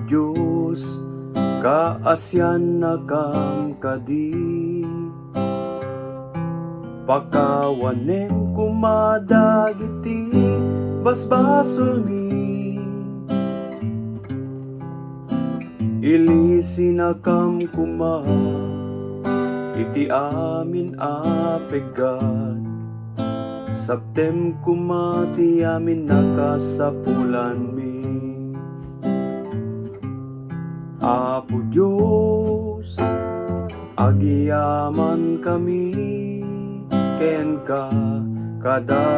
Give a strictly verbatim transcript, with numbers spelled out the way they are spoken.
Dios, kaasiannakam kadi. Pakawanem koma dagiti basbasolmi. Ilisinakam koma iti amin a peggat. Saptem koma ti amin a kasapulanmi. Apo Dios, agyamankami kenka kadag